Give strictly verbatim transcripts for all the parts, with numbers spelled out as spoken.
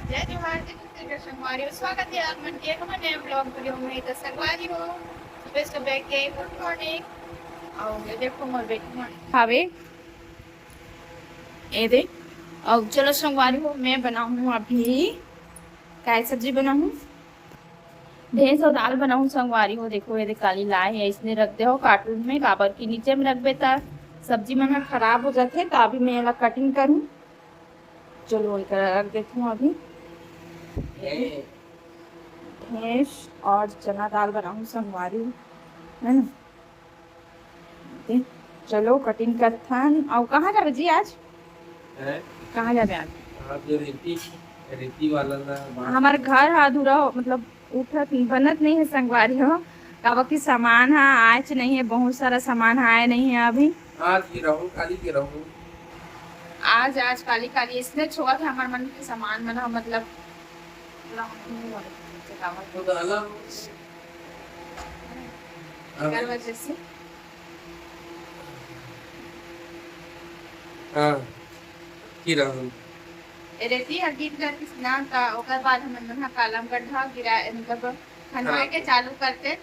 जय जोहार, जय छत्तीसगढ़ संगवारी हो, स्वागत हे आप मन के हमर नया vlog video में। तो संगवारी हो, सुबह सुबह के good morning। अउ ये देखो मोर बेटी मन खावे, ये दे। अउ चलो संगवारी हो, मैं बनाहूँ अभी काय सब्जी बनाहूँ, ढेंस अउ दाल बनाहूँ संगवारी हो। देखो ये दे काली लाय हे, इसने रख दे हो carton में, काबर कि नीचे में रखबे त सब्जी मन ह खराब हो जाथे। त अभी मैं एला cutting करूँ। चलो, एकर रख देती हूँ अभी। भैंस और चना दाल बनाऊँ संगवारी, है ना? ठीक, चलो cutting करथन। और कहाँ जाबे जी आज? हैं? कहाँ जाबे आज? आज जो रेती, रेती वाला ना बांस हमार घर हा अधूरा हो, मतलब उठत, बनत नहीं है संगवारी हो, काबर कि सामान हा आयच नहीं है, बहुत सारा सामान हा आय नहीं है अभी। आज गिराहूँ, काली गिराहूँ। आज, आज काली, काली इसने छुआ था हमार मन के सामान मन हा, मतलब, पूरा हम नहीं हो रहे थे, तो गावा तो डाला। हाँ। एकर वजह से। हाँ, गिराहूँ। ए रेती हा गिर जातिस ना, त ओकर बाद हमन मन हा कालम गड्ढा गिरा, मतलब खनवाए हाँ। के चालू करते।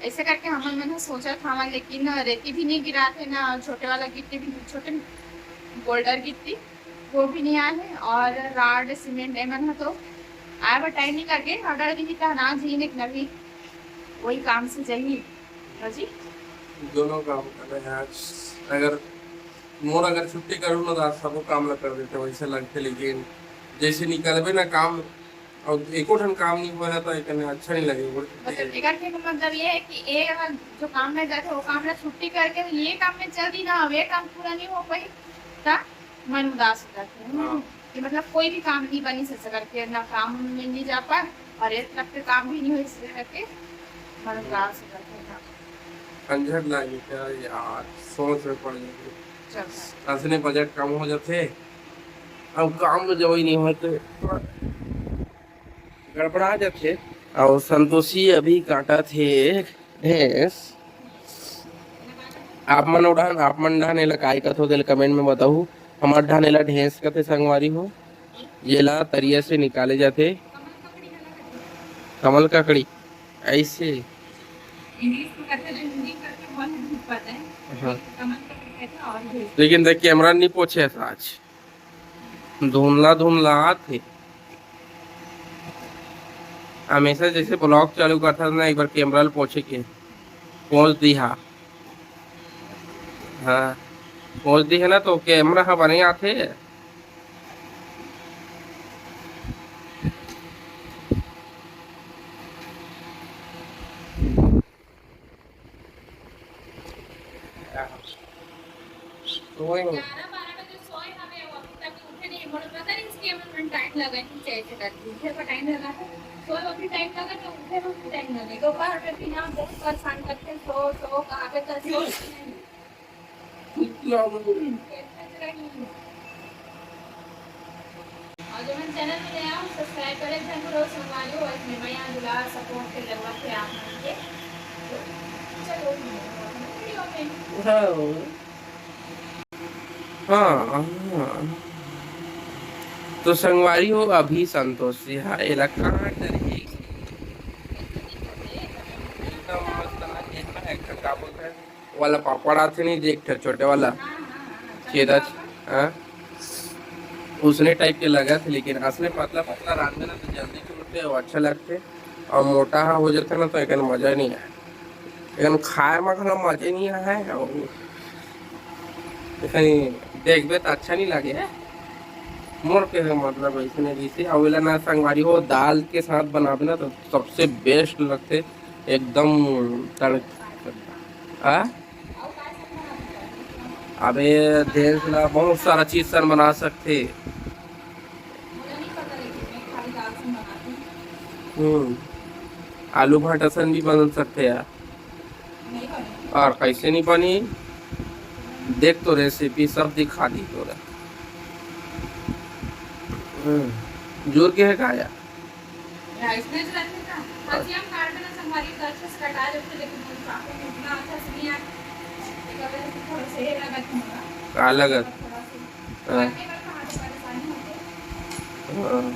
ऐसे करके हमन मन हा सोचत हवन, लेकिन रेती भी नहीं गिरात हे ना, छोटे वाला गिट्टी भी, छोटे boulder गिट्टी, वो भी नहीं आए हे, और rod, cement, एमन हा तो आए बर time नहीं लगे, order दिही त ना जी, एक नवी वही काम से जाही। हाँ जी। दोनों काम करना है आज। अगर मोर अगर छुट्टी करूँ ना, तो आज सबो काम ला कर देते, वैसे लगते, लेकिन जैसे निकलबे ना काम, और एको ठन काम नहीं हुआ है, तो एक अच्छा नहीं लगे। मतलब, एकर के मतलब ये है कि ए अगर जो काम में जाते, वो काम ला छुट्टी करके ये काम में चल दी ना, अब ये काम पूरा नहीं हो पाई, त मन उदास हो जाते हैं। हाँ। कि मतलब कोई भी काम नहीं बनी से करके, ना काम में नहीं जा पाए और एक तरफ के काम भी नहीं हो, इससे करके मन उदास हो जाते हैं। अंझट लागे क्या यार, सोच में पड़ जाते। चल। असने बजट कम हो जाते, अब काम में जवाई नहीं होते, गड़बड़ा जाथे। अउ संतोषी अभी काटत हे ढेंस। आप मन उड़ान, आप मन डहान एला काय कथो, तेला comment में बताहू। हमर डहान एला ढेंस कथे संगवारी हो। येला तरिया से निकाले जाथे। कमल ककड़ी, ऐसे। हाँ। लेकिन देख, camera नहीं पोछे हे आज। धुंधला धुंधला आत हे। हमेशा जैसे vlog चालू करता ना, एक बार camera ल पोछे के, पोंछ दिहा। हाँ, पोंछ दिहे ना तो camera ह बने आथे। सोए हो। ग्यारह बारह बजे सोए हवे, वो अभी तक उठे नहीं। मोला पता नहीं इसके मन टाइम लगा नहीं चाहिए करके। उठे पर टाइम लगा था, सोए अभी टाइम लगा तो उठे में भी टाइम लगे। दोपहर में भी ना बहुत परेशान करते, सो, सो, कहाँ पे कर, सो। और जो मन channel में नया हो, subscribe करे, जरूर हो, संगवारी हो, इसमें मया दुलार support के जरूरत है आप मन के। तो चलो, video में। हाँ। हाँ, हाँ। तो संगवारी हो, अभी संतोषी हा एला काट रही। एकदम मस्त लगे, एक ठन का बोलते हैं, वाला पापड़ आथे नहीं, एक ठो छोटे वाला छेदा, हाँ, उसने type के लगत हे, लेकिन असने पतला पतला रांधे ना तो जल्दी छूटते और अच्छा लगते, और मोटा हा हो जाते ना तो एकन मजा नहीं आए, एकन खाए में घलो मजे नहीं आए, और कहीं देखबे तो अच्छा नहीं लगे। मोर के मतलब ऐसे नहीं जैसे अवेला ना संगवारी हो, दाल के साथ बनाबे ना तो सबसे best लगते, एकदम तड़क। आ? अबे, ढेंस ला बहुत सारा चीज सन बना सकथे। हम्म, आलू भाटा सन भी बन सकथे यार। और कैसे नहीं बनी, देख तो recipe सब दिखा दी तोरा। हम्म, जोर के है का यार? राइस में जो रहते हैं ना, हाँ जी, हम काट देना संभालिए, तो अच्छे से कटा देते, लेकिन वो चाकू में इतना अच्छा से नहीं आया। एक अगर थोड़ा सा ये लगा था हमारा। का लगा? थोड़ा सा। हाँ। काटने में थोड़ा सा परेशानी होती है। हाँ।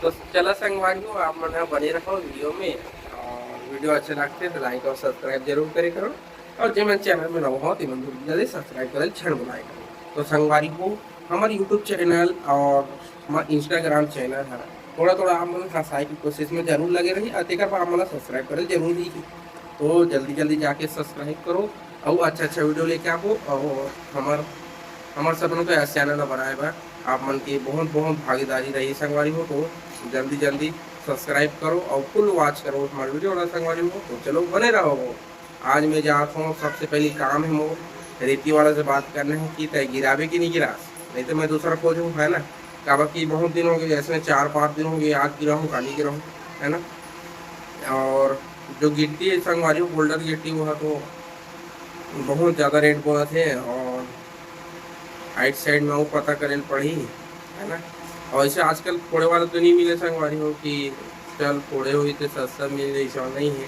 तो चला संगवारी हो, आप मन ह बने रहो वीडियो में, और वीडियो अच्छा लगथे तो लाइक और सब्सक्राइब जरूर करे करो, और जे मन चैनल में नवा हो, ते मन जल्दी सब्सक्राइब करे झन भुलाए करो। तो संगवारी हो, हमर यूट्यूब चैनल और हमर इंस्टाग्राम चैनल है, थोड़ा थोड़ा आप मन हंसाए की कोशिश में जरूर लगे रही, और तेकर बर आप मन सब्सक्राइब करे जरूर ही। तो जल्दी जल्दी जाके सब्सक्राइब करो, और अच्छा अच्छा वीडियो लेके आबो, और हमर हमर सपनों के आशियाना न बनाए बर आप मन के बहुत बहुत भागीदारी रही संगवारी हो। तो जल्दी जल्दी सब्सक्राइब करो और फुल वॉच करो हमारे वीडियो ला संगवारी हो। तो चलो बने रहो। आज मैं जात हूँ, सबसे पहली काम है मोर रेती वाला से बात करना है कि तय गिरावे कि नहीं गिरास, नहीं तो मैं दूसरा खोजूँ, है ना। काबर कि बहुत दिन हो गए, ऐसे चार पाँच दिन हो गए, आज गिरा हूँ, काली गिरा हूँ, है ना। और जो गिट्टी है संगवारी हो, बोल्डर गिट्टी, वो है तो बहुत ज़्यादा रेट बोलत हे, और आइट साइड में वो पता करे ल पड़ही, है ना। और ऐसे आजकल फोड़े वाला तो नहीं मिले संगवारी हो कि चल फोड़े होही तो सस्ता मिल जाही, ऐसा नहीं है।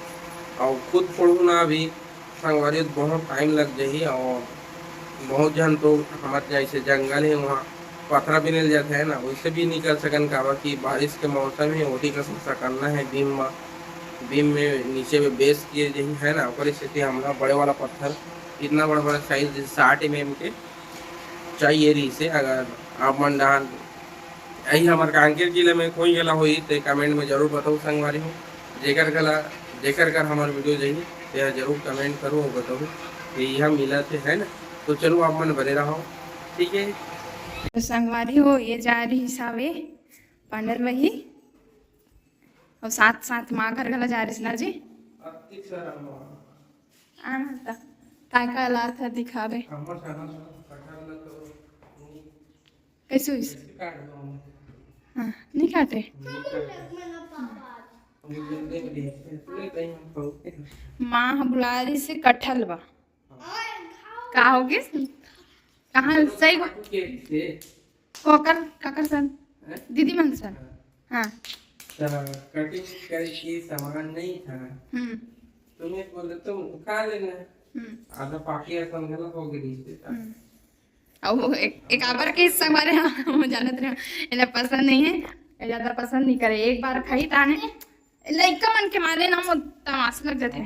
और खुद फोड़ू ना अभी संगवारी हो, बहुत टाइम लग जाही। और बहुत झन तो हमर जैसे जंगल है, वहाँ पथरा बिने ल जाथे, है ना, वैसे भी निकल सकन, काबर कि बारिश के मौसम है, ओती का सकना है, बीम म बीम में नीचे में बेस किए जही, है ना, ओकर स्थिति हमला बड़े वाला पत्थर, इतना बड़ा बड़ा साइज, जैसे साठ एम एम के चाहिए रही से। अगर आप मन डाहन यही हमारे कांकेर जिले में कोई गला होई तो कमेंट में जरूर बताओ संगवारी हो। जेकर गला, जेकर कर हमारे वीडियो जाइए तो यह जरूर कमेंट करो और बताओ कि यह मिला थे, है ना। तो चलो आप मन बने रहो, ठीक है। तो संगवारी हो, ये जा रही सावे पंडर वही, और साथ साथ माँ घर घला जा रही ना जी। आना था, काय का ला था दिखावे। कैसे हुई? हाँ, नहीं काटे। माँ ह बुला रही से कटहल बा। का हो गए? कहाँ सही? कोकर, काकर सन? दीदी मन सन। हाँ। तो कटिंग करे के सामान नहीं था। हम्म। तुम्हें बोले तो उठा लेना। हम्म। आधा पाके ऐसा गलत हो गई। हम्म। अब एक, एक आबर के हिस्सा हमारे यहाँ हम जानत रहे, एला पसंद नहीं है, ये ज्यादा पसंद नहीं करे। एक बार खाई ताने लइका मन के मारे ना मोर तमाशा लग जाथे।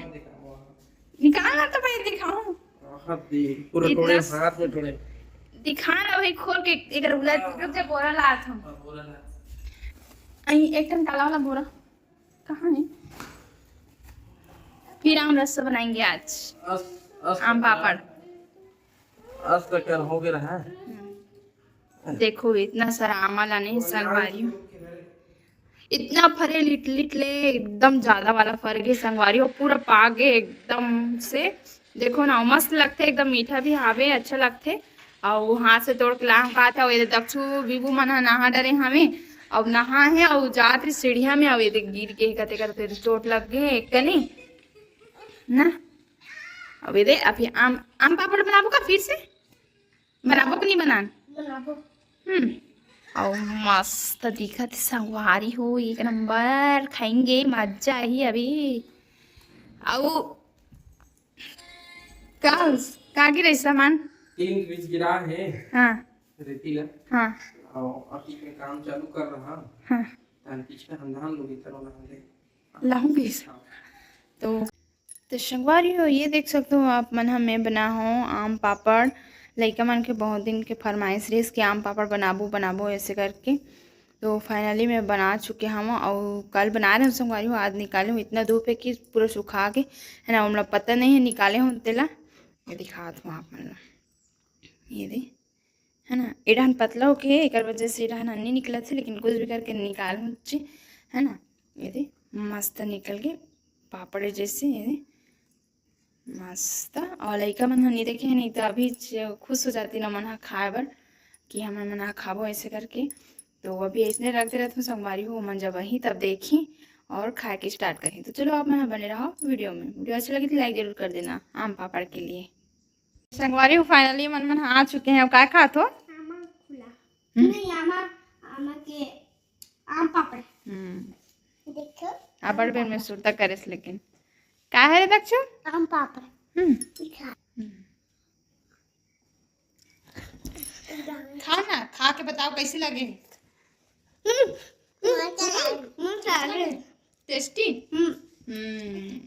निकाल ना तो भाई दिखाऊं। पूरा टोड़े, हाथ में टोड़े। दिखा ना भाई खोल के, एक रुक जा, रुक जा, बोरा ला था। अई एक टन काला वाला बोरा कहाँ है? फिर आम रस बनाएंगे आज। आम पापड़। आज तक हो गया है। हम्म। देखो इतना सारा आमा लाने हे संगवारी हो। इतना फरे लिट लिट ले एकदम ज्यादा वाला फर गे संगवारी हो, पूरा पागे एकदम से। देखो ना मस्त लगथे, एकदम मीठा भी हावे, अच्छा लगथे। अउ हाथ से तोड़ के लाहूं कहाथे। अउ ये दक्षू बीबू मन ह नहा डरे हवे, अउ नहा हे अउ जात रही सीढ़िया में, अउ ये गिर के कते करते चोट लग गे एक कनी ना। अब ये दे अभी आम, आम पापड़ बनाबो का फिर से? बनाबो कि नहीं बनान? बनाबो। हम्म। अउ मस्त दिखत संगवारी हो, एक नंबर खाएंगे, मजा ही अभी। अउ का, का गिरे सामान? तीन बीज गिरा है। हाँ। रेती ला। हाँ। और अभी मैं काम चालू कर रहा। हाँ। तान पिछले हम धान लोग इतना बना ले। लाहूं बीज। हाँ। तो तो संगवारी हो, ये देख सकते हो आप मन ह, मैं बना हूँ आम पापड़। लइका मन के बहुत दिन के फरमाइश रहिस कि आम पापड़ बनाबो बनाबो ऐसे करके। तो फाइनली मैं बना चुके हूँ और कल बना रहे हूँ संगवारी हो, आज निकाले हूँ। इतना धूप है कि पूरा सुखा के, है ना, ओमला पता नहीं है निकाले हूँ तेला। ये दिखात हूँ आप मन ला, ये दे। है ना, एडहन पतला होके एकर वजह से एडहन अन्नी निकलत हे, लेकिन कुछ भी करके निकाल मुच्ची, है ना। ये दे मस्त निकल के पापड़ जैसे, ये दे मस्त। और लइका मन ह नहीं देखे हैं, नहीं तो अभी ज-, खुश हो जाती ना मन ह खाए बर कि हमन मन ह खाबो ऐसे करके। तो अभी ऐसने रख दे रहत हूँ संगवारी हो, मन जब वहीं तब देखी और खाए के स्टार्ट करी। तो चलो आप मन ह बने रहो वीडियो में। वीडियो अच्छा लगी तो लाइक जरूर कर देना आम पापड़ के लिए। संगवारी हो, finally मन मन आ चुके हैं। अब काय खात हो? आमा खुला। हम्म। नहीं, आमा, आमा के आम पापड़। हम्म। देखो। अबड़ बेर में सुरता करेस लेकिन। का है रे दक्षु? आम पापड़। हम्म। दिखा। हम्म। खा ना, खा के बताओ कैसे लगे। टेस्टी। हम्म।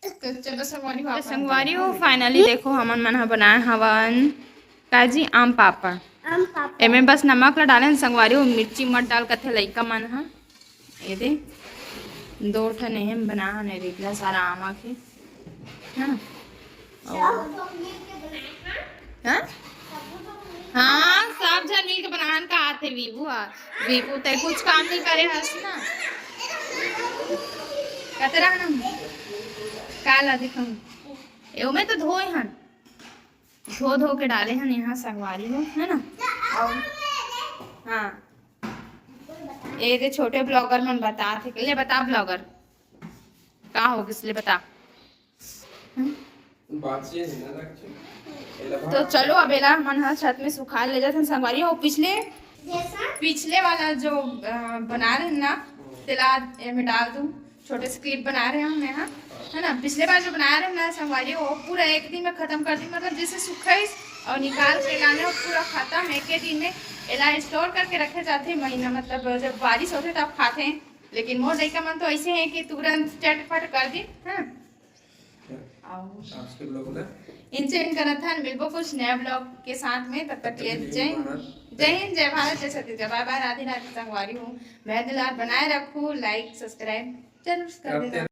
तो चलो संगवारी हो, तो संगवारी हो, finally देखो हमन मन ह बनाए हवन काजी आम पापड़। आम पापड़। एमे बस नमक ला डाले हन संगवारी हो, मिर्ची मत डाल कथे लइका मन ह। ये दे, दो ठन एमे बना हन, इतना सारा आमा के, है ना? हाँ? हाँ, सब झन मिल के बनान का आथे विभू हा। विभू, ते कुछ काम नहीं करे हस ना। कतरा ना, का ला दिखाऊं? ए, ओमे तो धोए हन, धो धो के डाले हन यहाँ संगवारी हो, है ना? और हाँ, ये दे छोटे vlogger मन बतात हे, ले बता vlogger, का हो गिस ले बता। हम्म? तो चलो, अब एला हमन ह छत में सुखा ले जाथन संगवारी हो। पिछले, पिछले वाला जो, अ, बना रहे ना, तेला एमे डाल दूं। छोटे से clip बना रहे हन मैं, हाँ, है ना? पिछले बार जो बनाए रहे ना संगवारी, वो पूरा एक दिन में खत्म कर दी, मतलब जैसे सुखाइस और निकाल के लाने, वो पूरा खत्म एक ही दिन में। एला store करके रखे जाथे महीना, मतलब जब बारिश होथे तब खाथे। लेकिन मोर लइका मन तो ऐसे हैं कि तुरंत चटपट कर दी, हाँ। आओ। आज के vlog ला end करत हन, मिलबो कुछ नया vlog के साथ में, तब तक के लिए जय, जय हिंद, जय भारत, जय छत्तीसगढ़, bye bye, राधे राधे संगवारी हो, मया दुलार बनाए रखू, like subscribe जरूर कर देना।